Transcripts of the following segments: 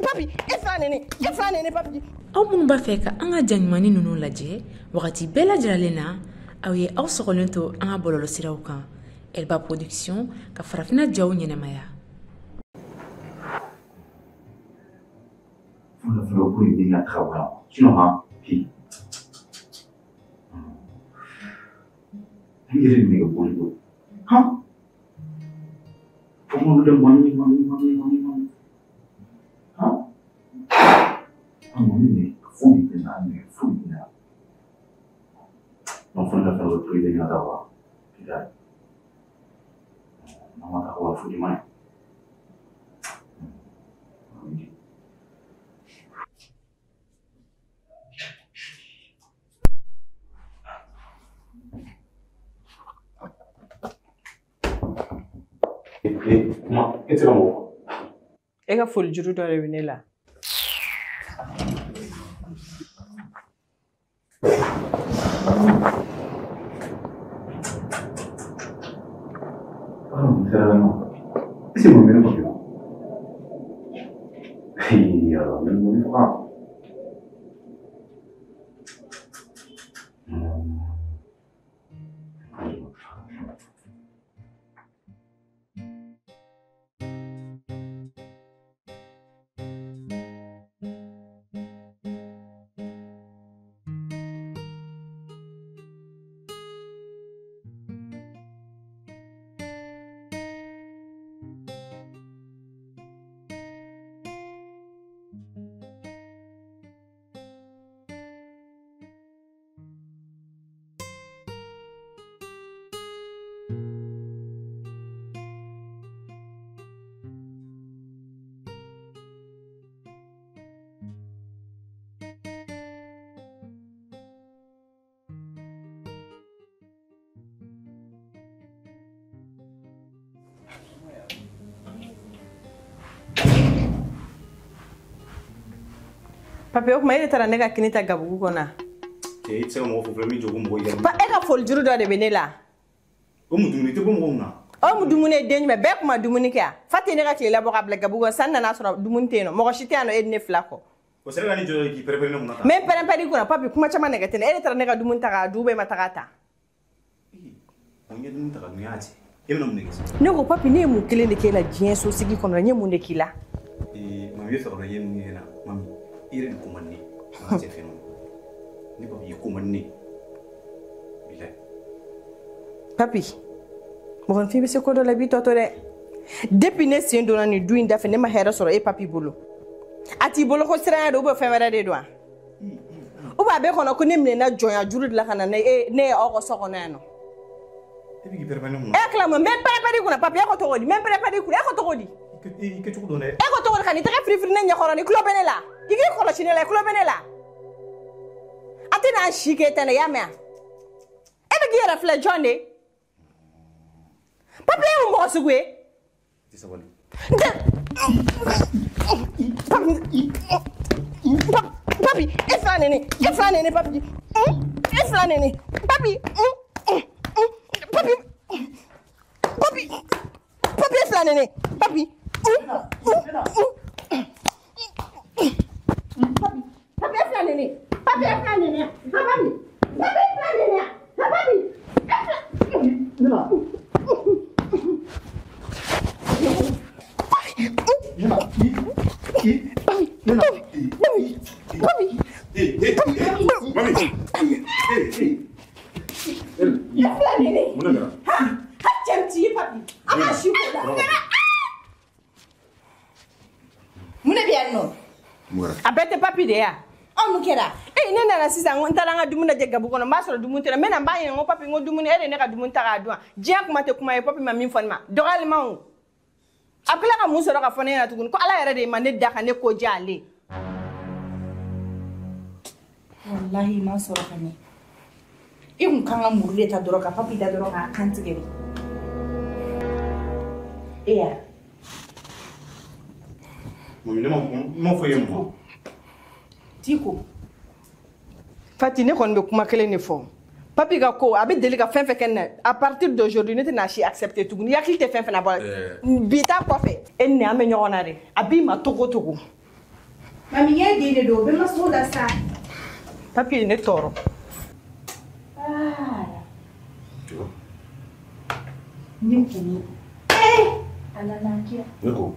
Papi, e fila nɛni, e fila nɛni papi. Aw minnu b'a fɛ ka an ka ja ɲumannin ninnu lajɛ wagati bɛɛ lajɛlen na, aw ye aw sɔgɔlen to an ka bɔlɔlɔsiraw kan. Elba Production ka farafinna jaw ɲɛnamaya. Fɔlɔ ko in bɛ ka taga bɔ yan sinon han bi n yɛrɛ nege boli don han fo n de mami mami mami mami mami han an mami nege foyi tɛ na nege foyi tɛ na non fo ne ka fɛn dɔ to i bɛ ɲɛ ta wa bilahi n'an ma taga wa foyi ma ɲi. Kuma e tɛ se ka mɔgɔ fɔ. E ka foli juru dɔ de bɛ ne la. Ah, sera nɔ. Est-ce que mun bɛ ne kɔfɛ? Ayi, ala, ne mun faga. Papi, o kuma e de taara ne ka kini ta gabugu kɔnɔ. Cɛ, e tɛ se ka mɔgɔ fo fɔlɔ min jɔ ko mɔgɔ yɛrɛ. Pa e ka foli juru dɔ de bɛ ne la. O mun dumuni tɛ bɔ mɔgɔw kunna. O mun dumuni ye den jumɛn? Bɛɛ kun ma dumuni kɛ yan. Fa tɛ ne ka tile labɔ ka bila gabugu kɔnɔ. Sanni nana sɔrɔ dumuni tɛ yen nɔ. Mɔgɔ si tɛ yan nɔ e ni ne fila kɔ. O sera ka ne jɔ k'i pɛrɛn-pɛrɛn ne kunna tan. N bɛ n pɛrɛn-pɛrɛn i kunna papi, kuma caman nɛgɛ tɛ ne. E de taara ne ka dumuni ta k'a dun ou bien e ma taga ta. N ye dumuni ta ka dun, n y'a cɛ. E bɛna mun de kɛ sisan? Ne ko papi, ne ye mun kelen de k'e la diɲɛ sosigi kɔnɔ? N ye mun de k'i la? Mami, i bɛ fɛ ka dɔn i ye mun kɛ ne la? Mami, i yɛrɛ de ko man di ne ye. An ka cɛ fɛn dɔ. Ne papi, i ko man di ne ye. Bilahi. Papi, mɔgɔnifin bɛ se ko dɔ la i b'i tɔ to dɛ. Depuis ne sen donna nin du in da fɛ, ne ma hɛrɛ sɔrɔ e papi bolo. A t'i bolo ko siranya don ou bien fɛn wɛrɛ de don wa? Ou bien a b'e kɔnɔ ko ne minɛna jɔnya juru de la ka na ne ye aw ka so kɔnɔ yan nɔ. E bɛ k'i pɛrɛn-pɛrɛn ne kunna. E tila mun? N bɛ pɛrɛn-pɛrɛn i kunna papi, e ko cogo di? N bɛ pɛrɛn-pɛrɛn i kunna, e ko cogo di? I kɛcogo dɔn dɛ. E ko cogo di ka n'i tɛgɛ firifiri ne ɲɛkɔrɔ ni tulo bɛ ne la? I k'i kɔlɔsi ne la, i tulo bɛ ne la. An tɛna an si k'e tɛ ne, y'a mɛn wa? E bɛ k'i yɛrɛ filɛ jɔn de? Papi, e ye mun mɔgɔ sugu ye? I tɛ sabali. Papi, e fila nɛni, e fila nɛni papi, e fila nɛni, papi, papi, papi, papi e fila nɛni, papi, papi, papi e fila nɛni, papi e fila nɛni, papi, papi e fila nɛni, papi, e fila. Papi, Mami. E fila nɛni. Mun de kɛra? Ha, ha cɛ ti ye papi, an ka si ko la. Mun de bɛ yan nɔ? Mun kɛra? A bɛɛ tɛ papi de ye wa? Ɔ mun kɛra? Ee, ne nana sisan, n taara n ka dumuni lajɛ gabugu kɔnɔ, n b'a sɔrɔ dumuni tɛ yen. N bɛ na n b'a ɲininka, n ko papi, n ko dumuni, e de ye ne ka dumuni ta k'a dun wa? Diɲɛ kuma tɛ kuma ye, papi ma min fɔ ne ma. Dɔgɔyalima o. A bɛ tila ka mun sɔrɔ ka fɔ ne ɲɛna tuguni ko Ala yɛrɛ de ma ne da ka ne ko diya ale. Walahi i ma sɔrɔ ka ɲɛ. I kun kan ka muru de ta dɔrɔn ka papi da dɔrɔn k'a kan tigɛ de. E ya. Mami, ne ma fɔ i ye mun ma? T'i ko. Fati, ne kɔni bɛ kuma kelen de fɔ. Papi ka ko a bɛ deli ka fɛn fɛn kɛ ne na à partir d'aujourd'hui ne tɛna si accepter tuguni hakili tɛ fɛn fɛn na bɔ bi ta kɔfɛ e ni ne an bɛ ɲɔgɔn na dɛ a b'i ma togo togo. Mami ɲɛ den de don o bɛ ma s'o la sa. Papi ye ne tɔɔrɔ. Ne ko ala n'a kira. Ne ko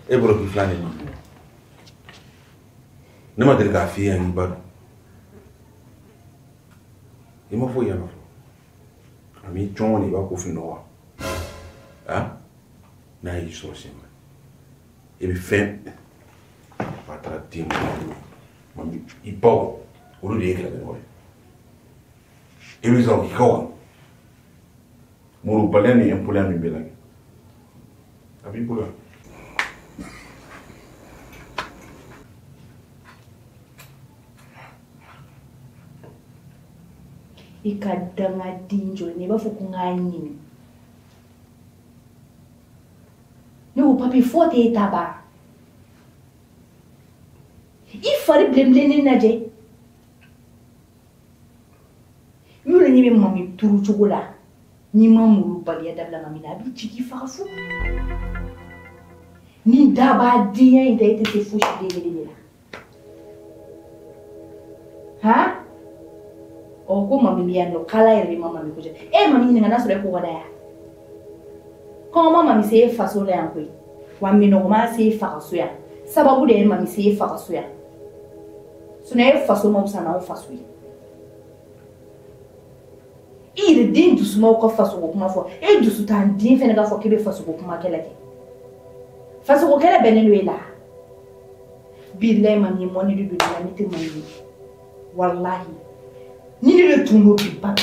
e bolo k'i filan de ma ne ma deli k'a f'i ye n ba don i ma foyi yala fɔlɔ a m'i cɔngɔ de i b'a ko f'i nɔgɔ a n'a y'i sɔrɔ sen ma i bɛ fɛn a taara den ma i baw olu de ye kɛlɛkɛɲɔgɔn ye i bɛ sɔrɔ k'i ka wa murubaliya ni impoliya min bɛ la a b'i bolo yan. I ka dangaden jɔ ne b'a fɔ ko n k'a ɲimi ne ko papi fɔ tɛ e ta ba i fari bilenbilennen lajɛ yɔrɔ ne bɛ mami turu cogo la n'i ma molobaliya dabila mami na a b'i jigin faga fu ni da b'a denya in ta e tɛ se fosi den kelen de la han. Ɔ ko mami bɛ yan nɔ k'ala yɛrɛ de ma mami ko jɛ e ye mami ɲininka n'a sɔrɔ e ko ka da yan kɔngɔ ma mami se e faso la yan koyi wa minɔgɔ ma se e fa ka so yan sababu de ye mami se e fa ka so yan sinon e faso ma fisa n'aw faso ye i yɛrɛ den dusumaw ka fasoko kuma fɔ e dusu t'an den fɛnɛ k'a fɔ k'e bɛ fasoko kuma kɛlɛ kɛ fasoko kɛlɛ bɛnnen don e la bilayi mami ye mɔni de don ne la ne tɛ mami ye walahi. Ni ne de tun don bi papi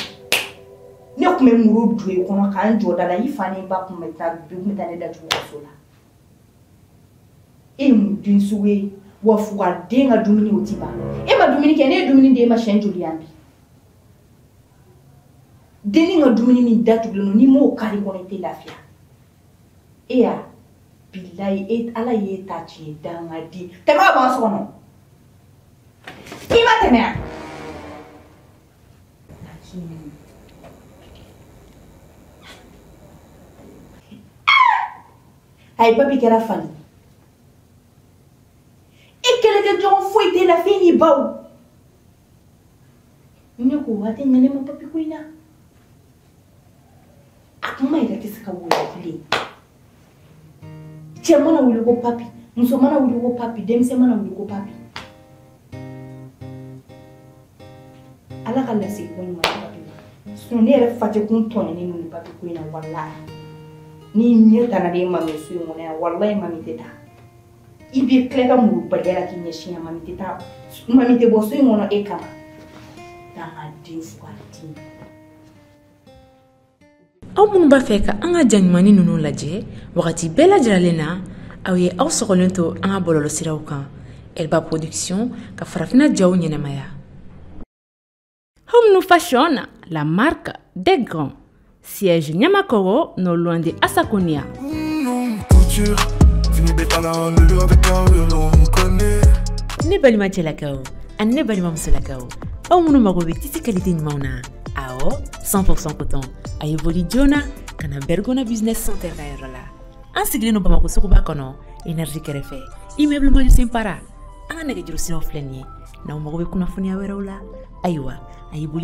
ne tun bɛ muru don i kɔnɔ k'an jɔ da la i fa ni ba tun bɛ taa bi tun bɛ taa ne datugu ka so la e ye mun den sugu ye wa fugariden ka dumuni o ti ban e ma dumuni kɛ ne ye dumuni d'e ma siɲɛ joli yan bi denni ka dumuni min datugulen don n'i m'o kari kɔnɔ i tɛ lafiya e y'a bilayi e ala y'e ta tiɲɛ dangaden tɛmɛ ka bɔ an so kɔnɔ i ma tɛmɛ yan. Ayi papi kɛra fali e kɛlɛkɛjɔgɔn foyi t'e la f'e n'i baw ne ko waati ɲɛ ne ma papi ko in na a kuma yɛrɛ tɛ se ka woyo bilen cɛ mana wuli ko papi muso mana wuli ko papi denmisɛn mana wuli ko papi ala ka lasigi ko ɲuman papi ma sinon ne yɛrɛ fa tɛ kun tɔɲɔnen don papi ko in na walahi ni ɲɛ tana de mami so in kɔnɔ yan walahi mami tɛ taa i bɛ tila ka molobaliya la k'i ɲɛsin yan mami tɛ taa mami tɛ bɔ so in kɔnɔ e kama dangaden fugariden. Aw minnu b'a fɛ ka an ka ja ɲumannin ninnu lajɛ wagati bɛɛ lajɛlen na aw ye aw sɔgɔlen to an ka bɔlɔlɔsiraw kan Elba Production ka farafinna jaw ɲɛnamaya. Home Fashion, la marque des grands. Siège Nyamakoro, non loin de Asakonia. Ne balima cɛlakaw ani ne balima musolakaw aw minnu mago bɛ tisi qualité ɲumanw na awɔ 100% coton a ye boli joona ka na Bergona Business Center ka yɔrɔ la an sigilen don Bamakɔ suguba kɔnɔ énergie kɛrɛfɛ immeuble Mali Para an ka nɛgɛjuru siraw filɛ nin ye n'aw mago bɛ kunnafoniya wɛrɛw la ayiwa a ye boli.